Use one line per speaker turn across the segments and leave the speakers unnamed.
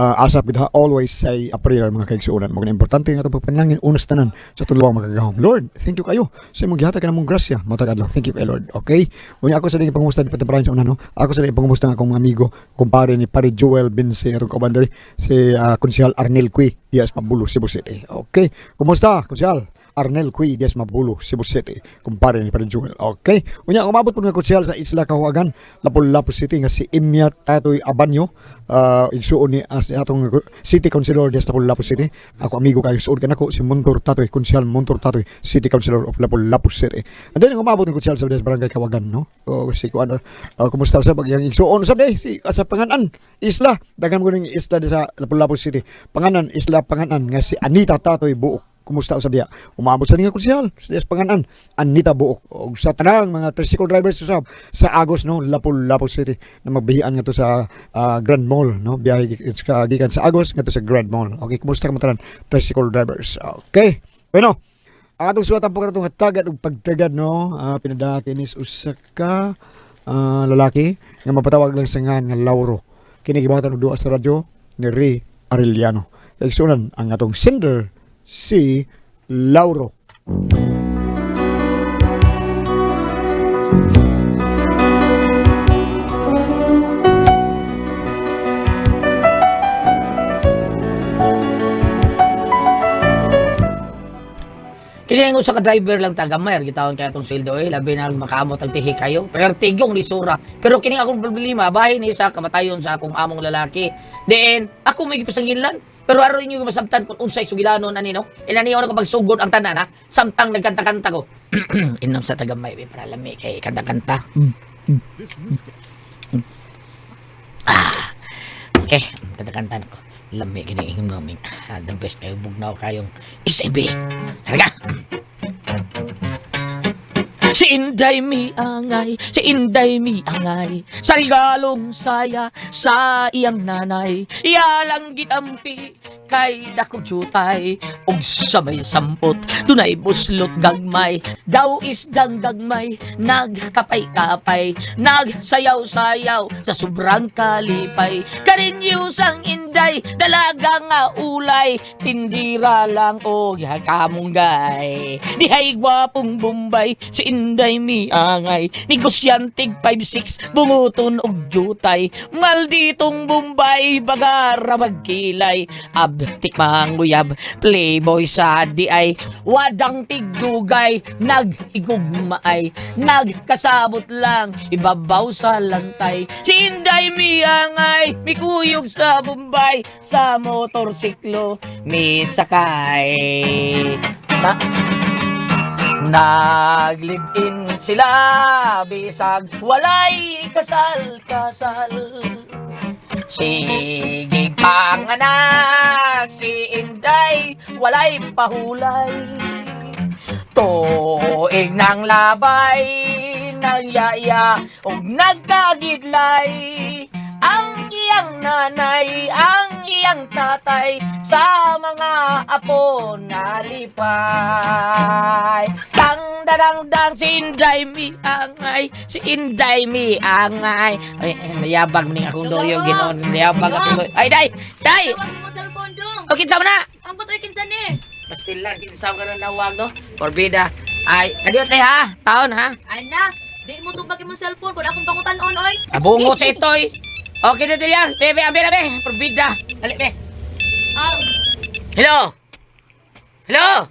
Asap gid ha, always say a prayer, mga kaigsuonan. Mo importante nga atong pagpanalangin unas tanan sa tulawang makagagahom. Lord, thank you kayo sa imong gihatag kanamong grasya matag adlaw. Thank you kay Lord. Okay? Unya ako sa ding pangumusta di patabrahin sa una, no. Ako sa ding pangumusta nga akong mga amigo, kumpare ni Pare Joel Binse atong kauban diri si Konsehal Arnel Cui Diaz Mabulo, Cebu City. Okay. Kumusta, Konsehal Arnel Cui Diaz Mabulo, Cebu City, kumpare ni Pare Joel? Okay. Unya umabot po nga konsehal sa Isla Cahuagan, Lapu-Lapu City nga si Imya Tatoy Abanyo, igsuon ni as atong City Councilor diya sa Lapu-Lapu City. Ako amigo kayo suod kanako si Montor Tatoy, Konsehal Montor Tatoy, City Councilor of Lapu-Lapu City. And then umabot ng konsehal sa diya sa Barangay Cahuagan, no? O si kuan, kumusta sa pag yang igsuon sa day si sa Panganan Isla, daghan ko ning isla diya sa Lapu-Lapu City. Panganan Isla Panganan nga si Anita Tatoy Buok. Kumusta sa diya? Umabot sa ninga konsehal sa diya sa Panganan, Anita Buok. Og sa tanang mga tricycle drivers usab sa Agos, no, Lapu-Lapu City na magbihian ngadto sa Grand Mall, no, biyahe gikan sa Agos ngadto sa Grand Mall. Okay, kumusta ka tanan tricycle drivers? Okay. Bueno, ang atong suwatan po kanatong tagad ug pagtagad, no, pinadaki ni usa ka lalaki nga mapatawag lang sa ngan nga Lauro. Kini gibuhatan og duwa sa radyo ni Ray Arellano. Kaigsuonan, ang atong sender si Lauro.
Kini ang usa ka driver lang taga Mayer gitawon kay atong sweldo eh, labi na makaamot ang tihi kayo. Pero tigong lisura. Pero kini akong problema bahin ni sa kamatayon sa akong among lalaki. Then ako may gipasanginlan. Pero aron inyo masabtan kung unsay sugilanon ani, no. Inani ako pagsugod ang tanan ha. Samtang nagkanta-kanta ko. Inom sa tagamay eh, para lami kay kanta-kanta. Ah. Okay, kanta-kanta na ko. Lami kini inom. Ah, the best kayo bugnaw kayong SMB. Talaga. Si Inday mi angay, si Inday mi angay, sa regalong saya sa iyang nanay. Iyalang gitampi kay dakong jutay, ug sa may sampot, dunay buslot gagmay, daw isdang gagmay, nagkapay-kapay, nagsayaw-sayaw sa sobrang kalipay. Karinyo sang Inday, dalaga nga ulay, tindira lang o kamunggay. Dihay gwapong Bombay, si Inday mi angay, negosyanteng 5'6, bunguton og jutay, malditong Bombay, bagara magkilay, abtik manguyab, playboy sa di ay, wadang tigdugay, naghigugmaay, nagkasabot lang, ibabaw sa lantay. Si Inday mi angay, mikuyog sa Bombay, sa motorsiklo, misakay. Na, naglib-in sila, bisag walay kasal-kasal. Sige panganak, si Inday, walay pahulay. Tuig ng labay, nagyaya, ug nagkagidlay. Ang iyang nanay, ang iyang tatay, sa mga apo nalipay. Tang darang dang, si Inday mi angay, si Inday mi angay. Ay, ay, nayabag ni akong doyo, ginoon, nayabag akong doyo. Ay, day, day!
Tawag mo cellphone dong.
Okay, sama na!
Ang patoy kinsa ni?
Pastilan, kinsa ka na nawag, no? Porbida. Ay, kadiyot na ha, taon ha.
Ana, di mo tubag imong cellphone kung akong pangutan-on oy.
Abungot sa itoy. Okay na tilya. Bebe, abe na be. Porbida. Dali be.
Ah,
Hello. Hello.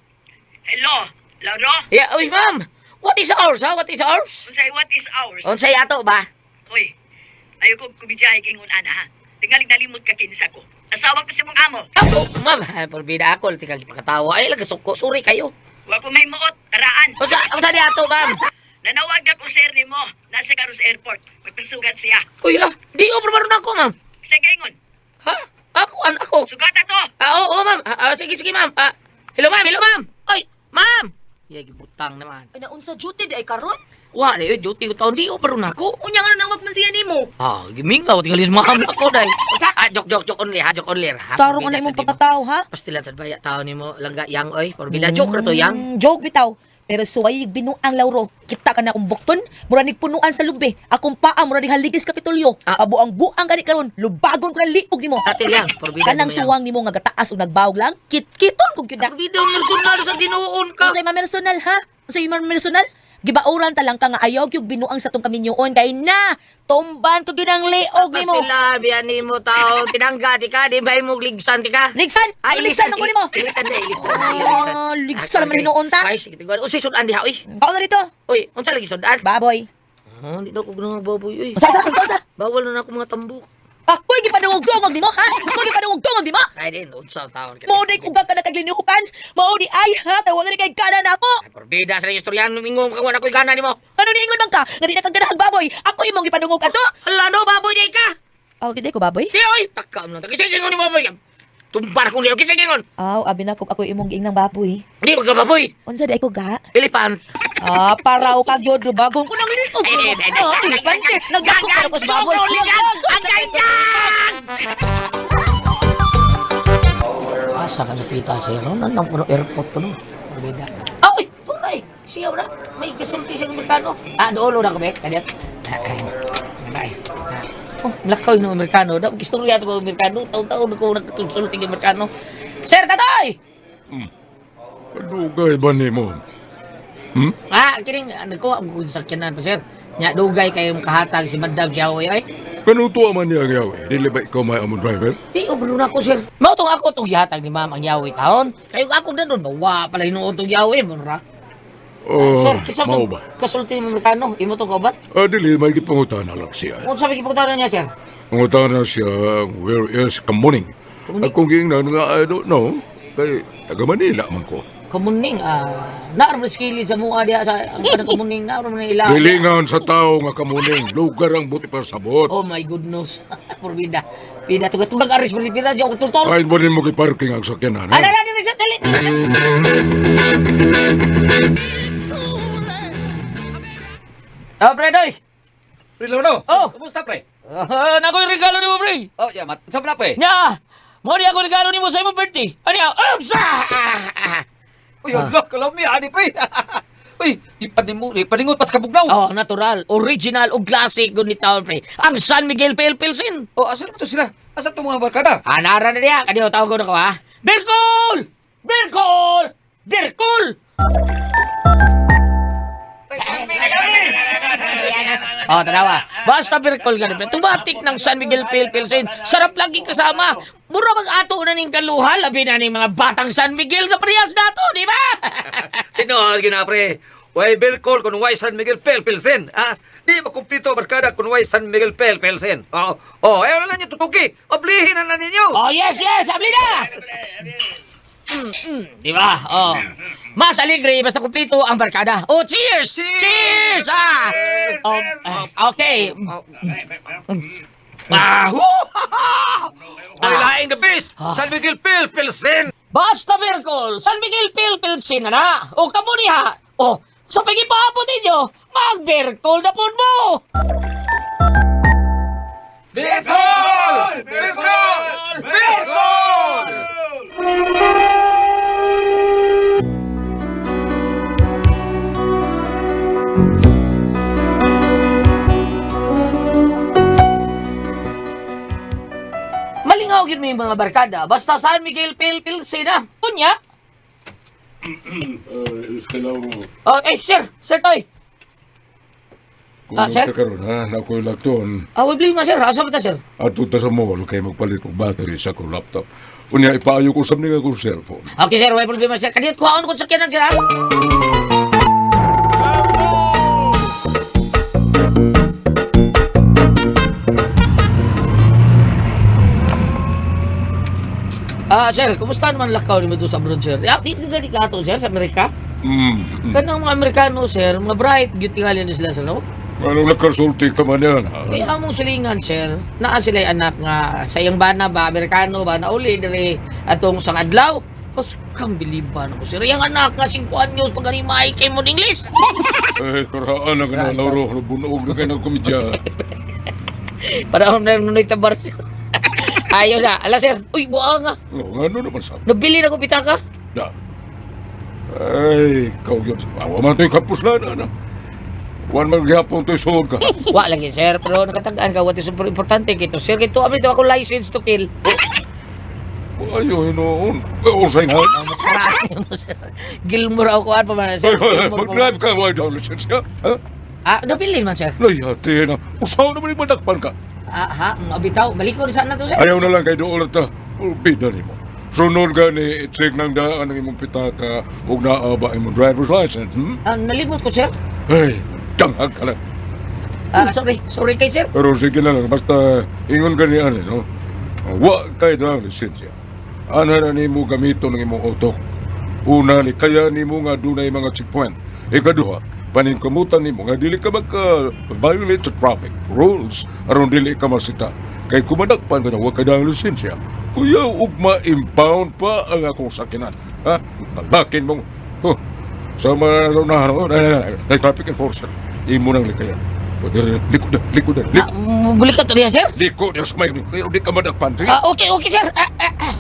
Hello, Lauro?
Yeah, uy, ma'am. What is ours, ha? What is ours?
Unsay what is ours?
Unsay ato ba?
Hoy, ayaw ko kumidyahe kay ngun ana ha. Tingalig nalimot ka kinsa ko. Asawa ko sa mong amo.
Ako, ma'am. Porbida ako. Tika pakatawa. Ay, lagi suko. Sorry kayo.
Wa ko may muot, araan.
Unsa, unsa di ato, ma'am?
Nanawag na ko sir nimo. Nasa karon sa airport. Magpasugat siya.
Uy, la. Di over maron ako, ma'am.
Sa gaingon,
Ha? Ako, an ako.
sugata to.
Ah, oo, oo, ma'am. Ah, ah, sige, sige, ma'am. Ah, hello, ma'am. Hello, ma'am. Oy, ma'am. Yeah, gibutang naman.
ay naunsa duty di ay karon?
Wa, di, duty ko taon. Di over na ako.
Unya nga nanawag man siya nimo.
Ah, gimingaw tingali sa ma'am ako day. Ah, joke joke joke only ha, joke only ha.
Tarong ana imong pagkatao ha?
Pastilan sad baya tao nimo langga yang oy. Porbida joke ra to yang.
Joke bitaw. Pero suway binuang Lauro. Kita ka na akong bukton, mura ni punuan sa lubi. Akong paa mura ni haligis kapitolyo.
Ah.
Pabuang-buang gani karon, lubagon ko na liog nimo.
Ate lang, porbida
Kanang
nimo yan.
suwang nimo nga gataas ug nagbawog lang, kit-kiton kog gyud na.
Porbida ang personal sa Ginoon ka.
Unsay mamersonal ha? Unsay mamersonal? Gibauran ta lang ka nga ayaw gyud binuang sa tong kaminyoon kay na tumban ko gyud ang liog nimo.
Pastila, biyan nimo tao. Tinangga, di ka, di ba imong ligsan, di ka?
Ligsan!
Ay,
Ligsan man ko nimo.
Ilisan na, ilisan.
Ah, ligsan man hinuon ta.
Ay, sige, tingnan. Unsay sudan diha, uy.
Kaon na dito.
Uy, unsa lagi sudan?
Baboy.
Ah, di daw ko ganang baboy, uy.
Unsa sa unsa sa?
Bawal na na ako mga tambok.
Ako'y gipadungog-dungog nimo ha? Ako'y gipadungog-dungog nimo?
Ay, din, unsa taon ka.
Mao di uga ka na kaglinihukan. Mao di ay ha, kay wala ni kay gana na ako.
Ay, porbida sa istoryahan, mingo ka wala ko'y gana nimo.
Ano niingon man ka? Nga di na kag ganahag baboy. Ako imong gipadungog ato.
Hala, no, baboy di ka.
Aw, di ko baboy.
Di, oy, takam lang. Kisay gingon ni baboy. Tumbar kong liyo, kisay gingon.
Aw, abi na kog ako imong giingnang baboy.
Di ba ka baboy?
Unsa di ko ga?
Elephant.
Ah, paraw ka gyud bagon ko nang liog.
Ay, ay, ay, ay,
Ah, elefante. Nagdako ka na ko sa baboy.
Ang ganyan! Asa ka napita sir? No, nang puno airport ko no. Pabida. Ah, uy, tunay. Siya na. May kasulti siyang Amerikano. Ah, doolo na ko be. Kanyat. Ah, ay. Ay. Ah. Oh, lakaw yung Amerikano. Da, istorya to ko Amerikano. Taon-taon ko nagkasulti ng Amerikano. Sir Tatoy!
Dugay ba nimo? Hmm?
Ah, kining nagkuha ang kong sakyanan pa sir. Nya dugay kayo makahatag si Madam Jawoy ay.
Kanutuwa man niya ang yawe. Dili ba ikaw may amon driver?
Di obro na ko sir. Mao tong ako tong gihatag ni ma'am ang yawi taon. Kayo ako na doon wa pala hinuon tong yawi mura.
Oh,
Sir, kisa
mao
tong
ba?
kasulti ni Amerikano, imo tong kauban?
Ah, dili may gipangutana lang siya.
Unsa may gipangutana niya sir?
Pangutana siya, where is Kamuning?
Kamuning?
Akong giingnan nga, I don't know. Kay taga Manila man ko.
Kamuning ah naa ra skilid sa mua diha sa ang kanang kamuning naa ra man ila.
Gilingan sa tao nga Kamuning, lugar ang buti pa sabot.
Oh my goodness. Porbida. Pida tugag tugag aris pida di ako tultol.
Ay, ba nimo giparking ang sakyanan?
Ana
Ha?
na dili sir dali. Oh, pre, doy.
Pre Lolo.
Oh.
Kumusta pre?
Ah, nakoy regalo nimo, pre.
Oh, ya mat. Sa na pre?
Nya! Mo di ako regalo nimo sa imong birthday. Ano ya? Oops! Ah!
Uy, ah. Kalami ani pre. Uy, ipanimo, ipaningot pas kabugnaw.
Oh, natural, original ug classic gud ni taon pre. Ang San Miguel Pale Pilsen.
Oh, asa naman to sila? Asa to mga barkada?
Anara na diya, kaniyo tawag ko na ko ha. Birkol! Birkol! Birkol! Oh, tanawa. Basta Birkol ganun pre. Tumatik ng San Miguel Pale Pilsen. Sarap lagi kasama. Mura mag-ato na ning kaluha, labi na ning mga batang San Miguel na parehas nato, di ba?
Tinuod gina pre. Way Belcol kun way San Miguel Pel Pilsen. Ah, di makumpleto barkada kun way San Miguel Pel Pilsen. Oh, oh, ayaw na lang niyo tutuki. Oblihin na lang ninyo.
Oh, yes, yes! Abli na! Di ba? Oh. Mas alegre, basta kumpleto ang barkada. Oh, cheers! Cheers! Ah! Oh, ah, okay.
Ah, Ay laing the best.
Ah.
San Miguel Pel Pilsen.
Basta Merkol, San Miguel Pilpilsin na na. O kamo niya. O, sa pag-ipaabot ninyo, mag-Berkol na po mo!
Belcol! Belcol! Belcol!
Malingaw yun mo yung mga barkada. Basta San Miguel Pilpilsin na. Kunya.
Hello.
Oh, eh, sir. Sir Toy.
Kung
Ah, sir?
ta karon ha, nakoy lagton.
Ah, wag ma, sir. Asa ba ta, sir?
Ato ta sa mall kay magpalit og battery sa akong laptop. Unya ipaayo ko sa nga akong cellphone.
Okay, sir. May problema, sir. Kaniyot, kuhaon ko sa sakyanan, sir, ha? Ah, sir, kumusta naman lakaw ni mo doon sa abroad, sir? Ah, di ka gali ka ato, sir, sa Amerika?
Mm.
Kanang mga Amerikano, sir, mga bright, gyud tingali na sila, sir, no?
Anong nagkasulti ka man yan, ha?
Kaya among silingan, sir, naa sila anak nga sa iyang bana ba, Amerikano ba, nauli diri atong sang adlaw. Os, kang biliban ako, sir. Iyang anak nga 5 anyos pag may kay mo English.
Eh, karaan na ka na, Lauro. Bunog na kayo ng komedya.
Para na nunoy tabar siya. Ayaw na. Ala, sir. Uy, buha nga.
No, ano naman sa...
Nabili na ko pitaka.
Da. Ay, ikaw yun. Awa man to'y kapuslan, ana. Wan man gyapon to'y suod ka.
Wa lagi sir, pero nakatagaan ka what is super importante kito sir kito abli to ako license to kill.
Ayo, hinoon. Usay nga.
Mas karaan mo sir. Gilmore ako kuan pa man sir.
Ay, ay,
Gilmore pa man.
mag-drive ka, why down lisensya? Ha?
Ah, nabilin man sir.
Layate na. Usaw naman yung madakpan ka.
Ah, ha, mabitaw. Balikon sa na to sir.
Ayaw na lang kay dool at bida nimo. Sunod ka ni i-check ng daan ang imong pitaka ug naa ba imong driver's license, hmm?
Ah, nalimot ko sir.
Ay, danghag ka lang.
Ah, sorry, sorry kay sir.
Pero sige na lang, basta ingon ka ni ani, no? Wa kay daang lisensya. Ana na nimo gamiton ang imong utok. Una ni kaya nimo nga dunay mga checkpoint. Ikaduha, paningkamutan nimo nga dili ka magka-violate sa traffic rules aron dili ka masita. Kay kumadakpan ka na wa kay daang lisensya. Kuya ug ma-impound pa ang akong sakinan. Ha? Talakin mong huh. Sa mga na no, na traffic enforcer. Imo nang likayan. O, dire, Likod na, likod na,
Ah,
likod.
balik ka to niya sir.
Liko na sa may, kaya di ka madakpan. Sige.
Ah, okay, okay sir. Ah, ah, ah.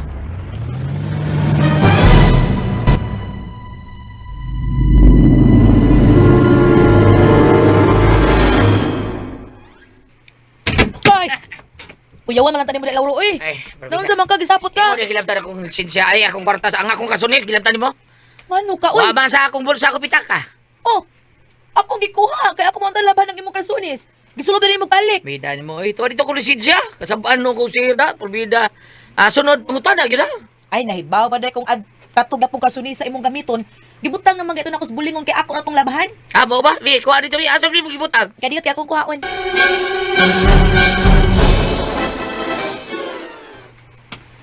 Ay! Uyawan man lang tanim mo Lauro oy.
Ay,
Naon sa man ka gisapot ka?
Imo di gilabtan akong lisensya. Ay, akong kwarta sa ang akong kasunis gilabtan nimo.
Ngano ka oy?
Wa man sa akong bulsa ko pitaka.
Oh. Akong gikuha kay ako mo ang laban ng imong kalsunis. Gisulob na nimo balik.
Bida nimo oy, tuwa dito ko lisensya. Kasabaan no ko sir da, purbida. Ah, sunod pangutana gyud ah.
Ay nahibaw ba day kung ad katong gapong kalsunis sa imong gamiton. Gibutang naman gayto na bulingon kay ako na tong labahan.
Ah, mo ba? Bi, kuha dito bi. Asa bi mo gibutang?
Kay diyot kay akong kuhaon.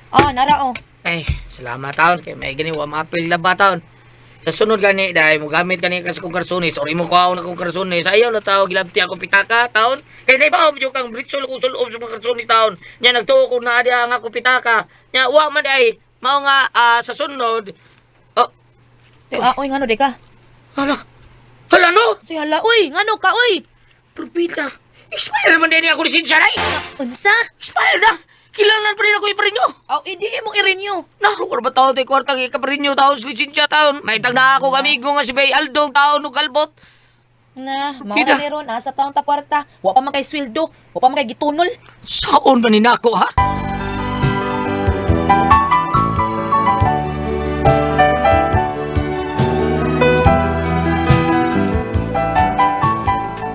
Oh, nara oh.
Ay, salamat taon kay may gani wa maapil na ba taon. Sa sunod gani dahil mo gamit gani kasi kong karsunis or imo kuhaon akong karsunis ayaw na tao gilabti akong pitaka taon kay naibaw mo kang britsol kung sulob sa mga karsunis taon nya nagtuo ko na adi ang akong pitaka nya wa man ay mao nga ah, sa sunod oh
Di, ah, oy ngano di ka?
hala hala no
Say hala, oy, ngano ka oy?
Probita expire man din ako lisensya day
Unsa?
expire na kilanlan pa rin ako iparinyo.
Aw, hindi mo i-renew.
Naku, wala ba taon tayo kwarta kay kaparinyo taon sa lisensya taon. May tag na ako amigo nga si Bay Aldong taon no kalbot.
Na, mao
Kita.
na meron asa taon ta kwarta. Wa pa man kay sweldo, wa pa man kay gitunol.
Saon ba ni nako ha?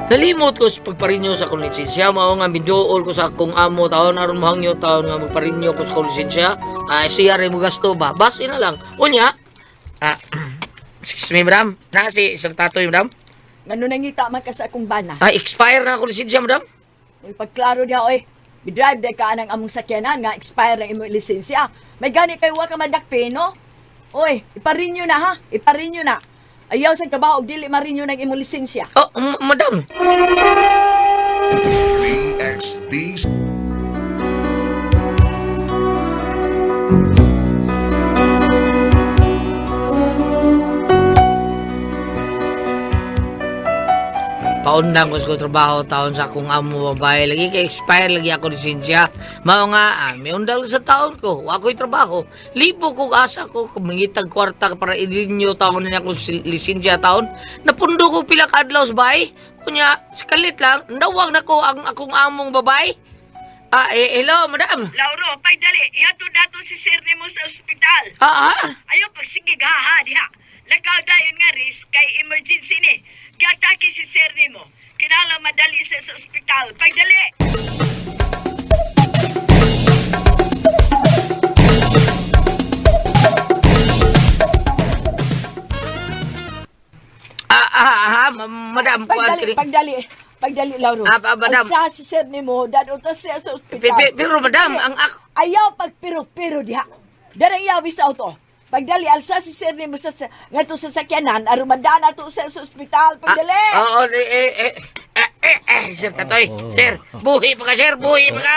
Nalimot ko sa pagparinyo sa akong lisensya. Mao nga miduol ko sa akong amo taon aron mohangyo taon nga magparinyo ko sa akong lisensya. Ah, siya rin mo gasto ba? Basi na lang. Unya, ah, excuse me, madam. Na si Sir Tatoy, madam.
Ngano nangita man ka sa akong bana.
Ah, expire na ako lisensya, madam.
Uy, pagklaro niya, oy. Bidrive day ka anang among sakyanan nga expire ang imong lisensya. May gani kay wa ka madakpi, no? Oy, ipa-renew na ha. Ipa-renew na. Ayaw sa trabaho og dili ma-renew ng imong lisensya.
Oh, madam.
DXD
Paundang ko sa trabaho taon sa akong amo babae lagi kay expire lagi ako lisensya. Mao nga ah, may undang sa taon ko. Wa ko'y trabaho. Libo ko asa ko mangitag kwarta para i-renew taon na akong lisensya taon. Napundo ko pila ka adlaw sa bahay. Kunya, sakalit lang, nawag na ko ang akong among babae. Ah, eh, hello, madam.
Lauro, pagdali, ihatod nato si sir nimo sa ospital.
Ah, ah.
Ayaw pagsigig ha ha diha. Lakaw dayon nga risk kay emergency ni. Giatake si sir nimo. Kinahanglan madali siya sa ospital. Pagdali.
Ah, ah, ah, madam. Kuan,
Pagdali,
kini-
pagdali. Pagdali, Lauro.
Ah, ah, madam.
Ang sa si sir nimo, dadto ta siya sa ospital.
Pero madam, ang ako...
Ayaw pagpiro-piro diha. Darang yawi sa auto. Pagdali, alsa si sir nimo sa ngadto sa sakyanan aron madala to siya sa ospital. Pagdali.
Ah, oo, eh, eh, eh, eh, eh, eh, sir Tatoy, sir, buhi pa ka, sir, buhi pa ka.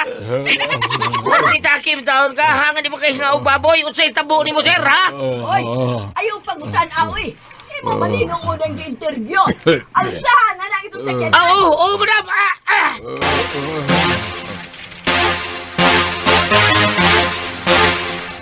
Ano ni Takim taon ka, hangan di mo kay hingaw baboy, unsay tabo ni mo, sir, ha?
Oy, ayaw pangutan aoy. Imo maninong unang gi-interview. Alsahan na lang itong sakyanan.
Ah, oo, oo, madam, ah, ah.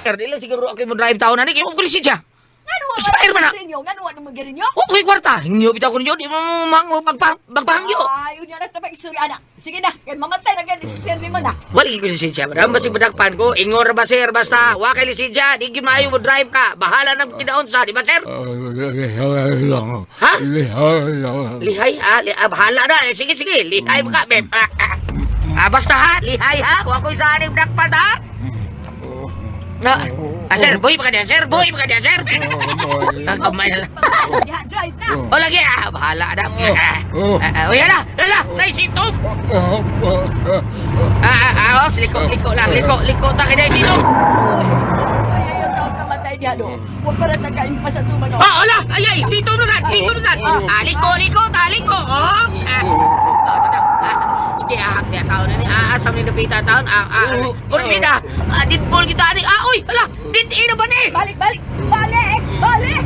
Sir, di lang siguro ako mo drive taon na ni, kaya mo kulisin siya.
Ngano wa
Expire man na.
Rinyo, ngano wa mo girinyo?
Oh, ko'y kwarta. Hingyo bitaw ko ninyo, di mo magpahangyo.
Ay, unya na tapag istorya ana. Sige na, kay mamatay na gani si sir nimo na.
Wala ko lisensya, madam. Basig madakpan ko. Ingor ba, sir? Basta, wa kay lisensya. Di gyud maayo mo drive ka. Bahala nang kinaon sa, di ba, sir?
Lihay lang.
Ha?
Lihay lang.
Lihay, ha? Bahala na. Eh, sige, sige. Lihay mo ka, beb. Basta ha? Lihay, ha? Wa ko'y sa aning dakpan, ha? Na, sir, buhi pa ka niya, sir. Buhi pa ka niya, sir. Ang kamay na lang.
Diha, drive na.
O lagi, bahala na. Uy, ala, ala, naisiptom. Ops, liko, liko lang, liko, liko, ta kay naisiptom.
Ay, ayaw taon kamatay diha do. Wa para ta kain pa sa tumang.
Ala, ay, ay, sitom na sad, sitom na sad. Liko, liko, ta, liko, ops. Ito na. Hindi, niya taon na ni, asam ni napita taon, puro bida, ditbol kita, ani, uy, ala, dit, ino ba ni?
Balik, balik, balik, balik.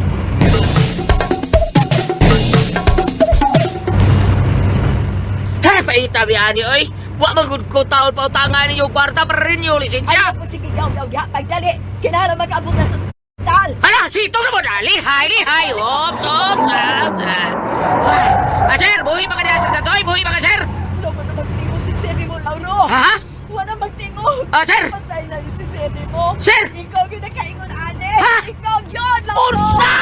Ha, paita biya ani, oy. Wa magud ko taon pa utangan ninyo kwarta para rin yung
Ay,
lisensya.
ako, sige, gaw, gaw, diha. Pagdali, kinahanglan makaabot na sa ospital.
Hala, sito na mo dali. Hay, hay. Ops, ops. Sir, buhi pa ka niya, sir Tatoy. Buhi pa ka, sir.
Wala mo na magtingog si sir mo, Lauro.
Ha?
Wala magtingog.
Sir.
Patay na ni si sir mo.
Sir!
Ikaw yun nakaingon, ane.
Ha?
Ikaw yun, Lauro.
Unsa!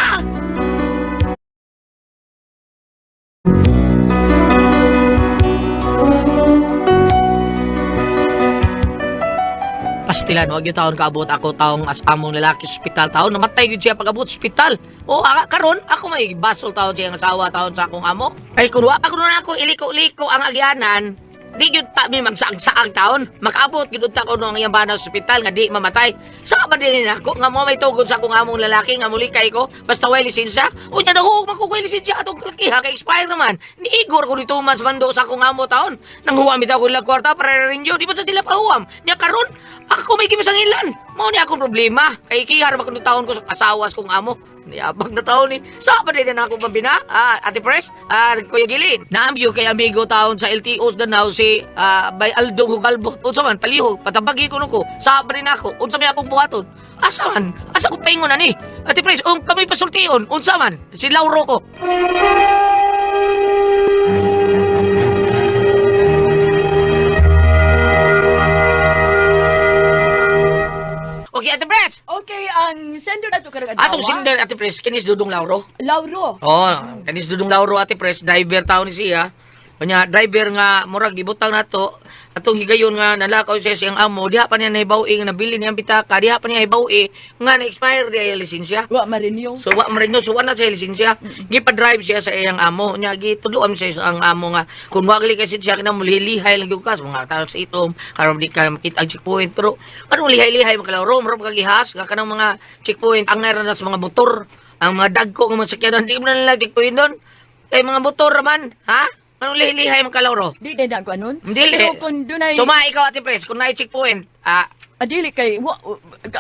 Pastilan, wag yung taon kaabot ako taong as among lalaki sa ospital taon. Namatay yun siya pag-abot sa ospital. O, karon ako may basol taon siya ang asawa taon sa akong amo. Ay, kun wa pa kuno na ako iliko-liko ang agyanan, di yun ta mi magsaag-saag taon. Makaabot gyud ta kuno ang iyang bana sa ospital nga di mamatay. Sa ba din ako nga mo may tugod sa akong among lalaki nga mulikay ko basta way lisensya. Unya daw man ko koy lisensya atong kalakiha kay expire naman. Ni Igor ko dito man sa bando sa akong amo taon. Nang huwam bitaw ko lag kwarta para rinyo di ba sa tila pahuwam. Nya karon ako may kimasangilan. Mao ni akong problema. Kay kihar ba kuno taon ko sa asawas kong amo. Niabag na taon ni. Sa ba din na ako pabina? Ate Pres, Kuya Gilin. Naambyo kay amigo taon sa LTO Danao si Bay Aldo Hugalbo. Unsa man palihog patabagi ko ko. Sa ba din ako? Unsa may akong buhaton? Asa man? Asa ko paingon ani? Ate Pres, kami pasultion. Unsa man? Si Lauro ko. Okay, Ate Pres.
Okay, ang sender na to karong adlaw.
Atong sinder, Ate Pres, kinis Dudong Lauro.
Lauro.
Oo, kanis Dudong Lauro Ate Pres, driver taon ni siya. Kanya driver nga murag gibutang nato atong higayon nga nalakaw siya siyang amo, diha pa niya nahibaw-i nga nabili niya ang pitaka, diha pa niya hibaw-i nga na-expire diha yung lisensya.
Wa marinyo.
So wa man rin so wa na siya lisensya. Gipa-drive siya sa iyang amo. Nya gitudloan siya sa ang amo nga kung wa gali kasi siya kinang mulilihay lang gyud ka sa mga tao sa itom karon di ka makita ang checkpoint pero anong lihay-lihay makalaro murag kagihas nga kanang mga checkpoint ang na sa mga motor ang mga dagko nga mga sakyanan di mo na nila checkpoint doon kay mga motor man ha anong lihay-lihay makalaro.
Di din na ko anon.
Dili.
Pero kung dunay
Tuma ikaw Ate Pres kung naay checkpoint
adili kay wa,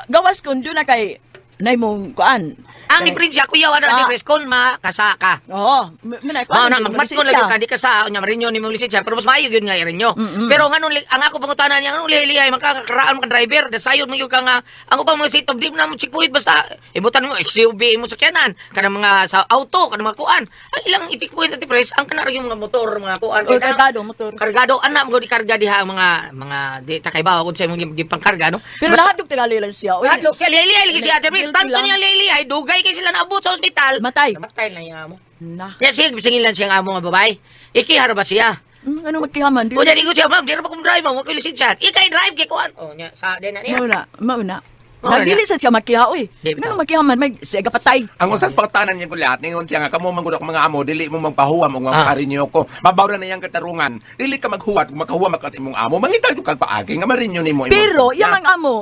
gawas kung dunay kay nay mong kuan.
ang diferensya kuya ano Ate Pres kung makasaka.
Oo, manay
Mao na magmatkon lagi ka di ka sa unya marinyo ni mong lisensya pero mas maayo gyud nga irinyo. Pero nganong ang ako pangutana niya nganong lihay-lihay makakakaraan ka driver dasayon man gyud ka nga ang ubang mga seat of di mo na mo checkpoint basta ibutan mo SUV imo sakyanan kanang mga sa auto kanang mga kuan. Ang ilang i-checkpoint Ate Pres ang kanang yung mga motor mga kuan.
O, kargado, motor.
Kargado ana mo gyud ikarga diha ang mga mga di ta kay bawo kung sa imong gipangkarga no.
Pero
Basta-
lahat og Tagalog lang siya. Uy,
Hadlok siya lihay-lihay lagi siya Ate Pres.
Guilty
Tanto
lang.
niya lihay-lihay dugay kay sila naabot sa ospital.
Matay.
Namatay na niya mo.
Na.
Kaya siya, singilan siya ang amo nga babae. Ikihar ba siya?
Ano magkihaman?
O niya, di ko siya, ma'am, di na ba kong drive, ma'am, huwag ko lisensya. Ikay drive, kay kuan. O niya, sa, di na niya.
Mauna, mauna.
Mauna.
Nagdili sa siya makiha oy.
Di, bitaw.
Ngano makihaman may siya gapatay.
Ang usas pagtanan niya kulat, ningon siya nga kamo man gud ako mga amo, dili mo magpahuwam og maparinyo ko. Mabaw na niyang katarungan. Dili ka maghuwat kung makahuwam ka sa imong amo, mangita jud kag paagi nga marinyo nimo imong
Pero
lisensya.
yang ang amo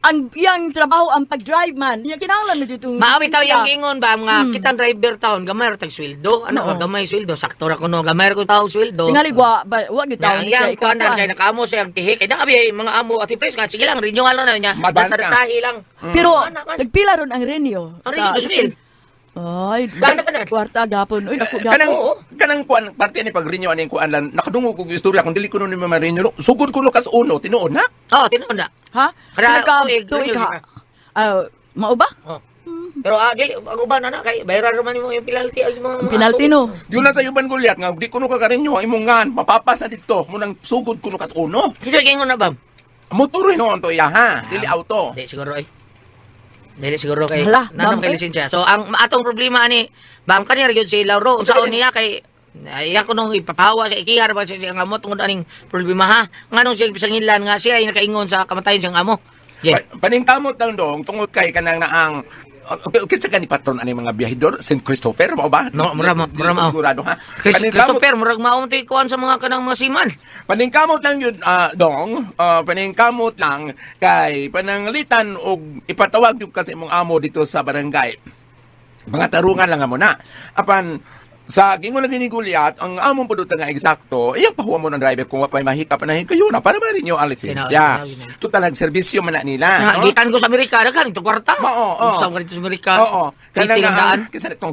ang iyang trabaho ang pag-drive man. Nya kinahanglan na ditong
Maawi tao
lisensya.
yung gingon ba, mga kitang driver taon, gamay ra tag sweldo. Ano
Oo.
ba, gamay sweldo? Sakto ra kuno, gamay ra ko tao sweldo.
Tingali wa ba wa gyud
Nga,
taon
ang
siya
iyang kuan
ikaw.
kay nakaamo siya ang tihi. Kay nakabi mga amo at pres nga sige lang rinyo nga lang na niya.
Advance ka.
Tahi lang.
Pero
Ano man?
tagpila ron ang renyo.
Ang renyo, 2,000.
Ay,
Gana pa na.
Kwarta gapon. Uy, dako
Kanang
gapon.
kanang kuan parte ni pagrinyo aning kuan lan nakadungog kog istorya kung dili ko ni marinyo sugod ko no kas uno tinuod na.
Oh, tinuod na.
Ha?
Kada
Kada
tuig,
tuig
renyo
ha. Ah, mao ba?
Oh. Pero dili ang uban na na kay bayaran man nimo yung penalty ang mga
Ang penalty no.
Yun lang sa uban Gulyat nga di kuno ka karinyo ang imong ngan mapapas na dito mo nang sugod kuno kas uno.
Kinsa may na bam?
Motor hinuon to iya ha, dili auto.
Di siguro eh. Dili siguro kay
Hala,
nanam
bam,
kay
eh.
lisensya. So ang atong problema ani bam kani ra gyud si Lauro unsaon niya kay ay ako nung ipapawa sa ikihar ba siya ang amo tungod aning problema ha. Nganong siya gipasangilan nga siya ay nakaingon sa kamatayon siyang amo. Yeah.
Paningkamot lang dong tungod kay kanang naang okay, okay, sa kani patron ani mga biyahidor St. Christopher mao ba?
No, mura
Dili
mura
ko
mao.
Sigurado ha.
Chris,
Paningkamot
Christopher, murag mao ti kuan sa mga kanang mga seaman.
Paningkamot lang yun, dong, paningkamot lang kay pananglitan og ipatawag yung kasi imong amo dito sa barangay. Mga tarungan lang amo na. Apan sa gingon lagi ni Goliath, ang among produto nga eksakto, iyang pahuwa mo ng driver kung wapay mahika panahin kayo na para marinyo ang lisensya.
Ginaw, ginaw, ginaw.
Total nagserbisyo man na nila.
Ah,
no?
gikan ko sa Amerika, daghan ito kwarta.
Oo, oo.
Gusto ko dito sa Amerika.
Oo.
Kanang
Kanang
daan.
Kinsa itong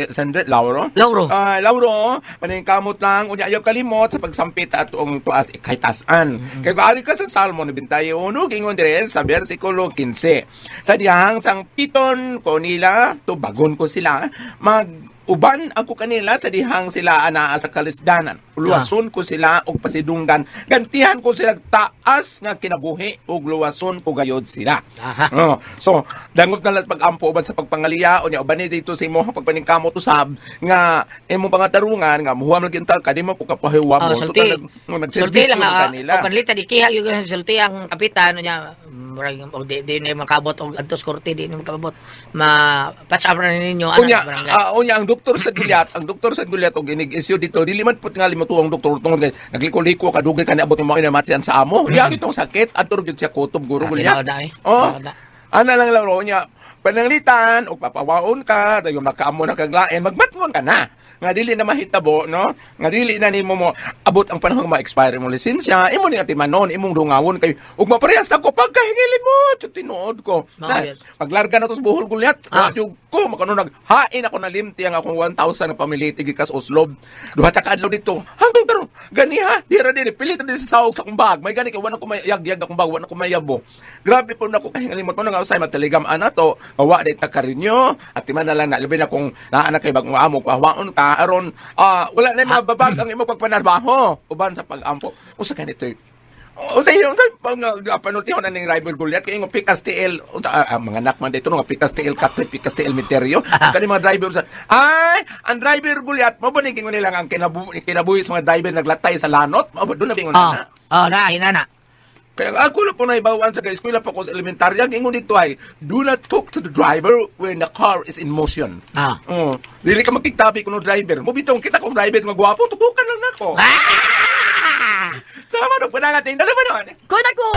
Sandra Lauro?
Lauro.
Ah, Lauro, paningkamot lang unya ayaw kalimot sa pagsampit sa atong tuas ikay tasan. Kay ari ka sa Salmo 91 gingon dire sa bersikulo 15. Sa dihang sang piton ko nila tubagon ko sila mag uban ako kanila sa dihang sila anaa sa kalisdanan. Luwason ko sila og pasidunggan. Gantihan ko sila taas nga kinabuhi ug luwason ko gayod sila.
Aha.
Oh, so dangop na lang pag-ampo uban sa pagpangaliya unya uban ni dito sa imong pagpaningkamot usab nga imong pangatarungan nga muhuam lagi unta kadi mo po kapahiwa
Oh,
mo.
sulti.
Total,
Sulti
nagserbisyo
lang
ka kanila.
O panlita di kiha yung sulti ang kapitan niya murag og di na makabot og adtos korte di na makabot. Ma patch up na ninyo ana
Unya,
sa barangay.
unya ang doktor sa Gulyat, ang doktor sa Gulyat og inig-issue dito, dili man put nga limutuang doktor tungod kay nagliko-liko ka dugay ka niabot mo matsian sa amo. Iya itong sakit adto gyud siya kutob guro
Ah,
Gulyat.
tinuod na eh.
Oh.
Tinuod na.
Ana lang laro niya. Pananglitan og papawaon ka, dayon makaamo na kaglain, magmatngon ka na. Nga dili na mahitabo, no? Nga dili na nimo mo abot ang panahon ma-expire imong lisensya, imo ni atimanon, imong dungawon kay ug maparehas na ko pagkahingilin mo, tinuod ko.
Mao
Na,
yun.
paglarga na to sa buhol gulyat,
Ah.
ah. Jug ko makano naghain ako na limti ang akong 1,000 na pamiliti gikas Oslob. Duha ta ka adlaw dito. Hangtod karon gani ha, dira diri pilit na diri sa sahog sa akong bag. May gani kay wala ko may yag-yag akong bag, wala ko mayabo. Grabe po na ko kahingalimot mo nga usay mateligam ana to. Wa di ta karinyo at timan na lang na labi na kung naa na kay bagong amo pahawaon ka aron wala na yung mga babag ang imong pagpanarbaho uban sa pag-ampo. Usa ganito o sa iyo, sa pang panultihon na ning rival Goliath kay ingon Picas TL, unsa, mga anak man dito nga Picas TL Katri, Picas TL Miteryo. Ang kani mga driver sa ay, ang driver Goliath mo ba ni kingon nila ang kinabuhi sa mga driver naglatay sa lanot? Mao ba doon na bingon
Oh,
na.
oh na hinana.
Kaya ako lang po na ibawan sa eskwela pa ko sa elementarya, ingon dito ay, do not talk to the driver when the car is in motion.
Ah.
Oh, dili ka makigtabi kuno driver. Mo bitong kita kong driver nga gwapo, tutukan lang nako.
Ah!
Salamat og panangating. Dalo ba noon?
Kuna ko.